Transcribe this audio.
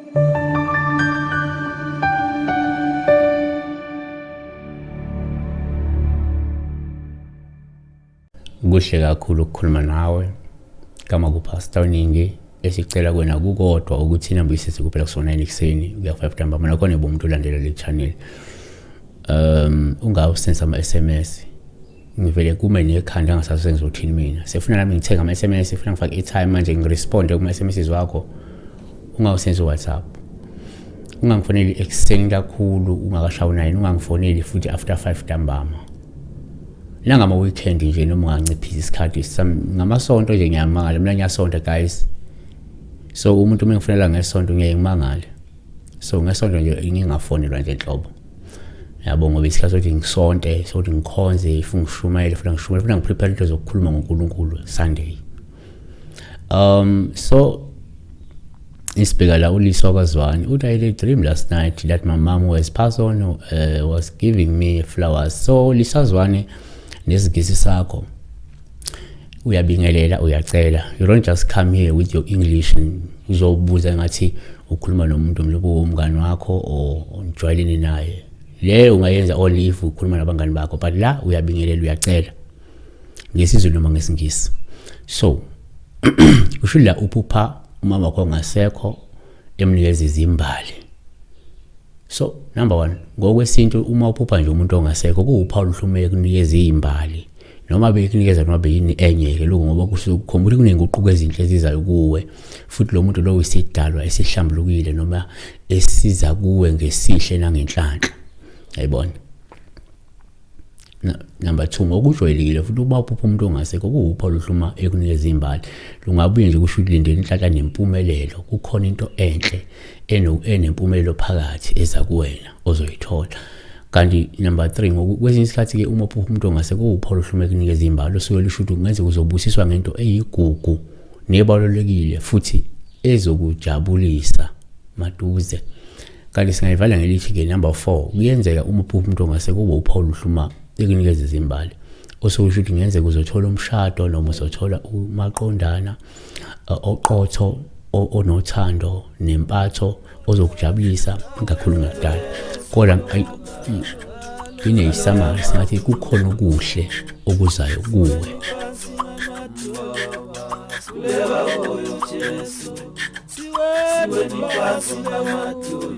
Kuhle kakhulu ukukhuluma nawe kama kuPastor Ningi. Esicela kwena kukodwa ukuthi inamba uyisese kuphela kusona 9 ekuseni kuya 5 ntambama, nakhona umuntu ulandela le channel. Ungawusenza ama SMS, ngivele kume nekhanda angasazi sengizothini mina. Sefuna nami ngithenga ama SMS, funa ngifake airtime manje ngiresponde kuma SMS wakho. Ungawusenza WhatsApp, ungangifoneli ekuseni kakhulu ungakashawu 9, ungangifoneli futhi after 5 ntambama. Nangama weekend nje noma unganciphisa isikhathi ngamasonto nje, ngiyamangala mina, ngiyasonta guys. So umuntu uma ngifonela ngesonto ngiyaye ngimangale. So ngesonto nje ngingafonelwa nje nhlobo, yabo, ngoba isikhathi sokuthi ngisonte, sokuthi ngikhonze, if ngishumayele, funa ngishumayele, funa ngiprepare into zokukhuluma ngoNkulunkulu Sunday. So isibheka la uLiswa kaZwani uthi, "I had a dream last night that my mom who has passed on was giving me flowers." So Lisa Zwane, nesingisi sakho uyabingelela, uyacela. You don't just come here with your English and uzobuza ngathi ukhuluma nomuntu mhlawumbe umngani wakho or ujwayelene naye. Leyo ungayenza only if ukhuluma nabangani bakho, but la uyabingelela, uyacela ngesiZulu noma ngesiNgisi. So usho la uphupha umama wakho ongasekho emnikeza izimbali. So number 1, ngokwesintu uma uphupha nje umuntu ongasekho kuwuphawu oluhlumeke kunikeza izimbali, noma bekunikeza noma beyini enye ke lokho, ngoba kusuke kukhomba ukuthi kunenguquko ezinhle ezizayo kuwe, futhi lo muntu lo uyisidalwa esihlambulukile noma esiza kuwe ngesihle nangenhlanhla, yayibona. Number 2, ngokujwayelekile futhi uma uphupha umuntu ongasekho kuwuphawu oluhluma ekunikeza imbali, lungabuye nje kusho ukuthi lindela inhlanhla nempumelelo, kukhona into enhle enempumelelo phakathi eza kuwena ozoyithola. Kanti number 3, kwesinye isikhathi-ke uma uphupha umuntu ongasekho kuwuphawu oluhluma ekunikeza imbali, osuke lusho ukuthi kungenzeka uzobusiswa ngento eyigugu nebalulekile futhi ezokujabulisa maduze. Kanti singayivala ngelithi-ke number 4, kuyenzeka uma uphupha umuntu ongasekho kube uphawu oluhluma ekunikeza izimbali, osukusho ukuthi kungenzeka uzothola umshado noma uzothola umaqondana oqotho, onothando nempatho, ozokujabulisa kakhulu ngakudala. Kodwa ineyisamari singathi kukhona okuhle okuzayo kuwe. Siweni phansi namadolo.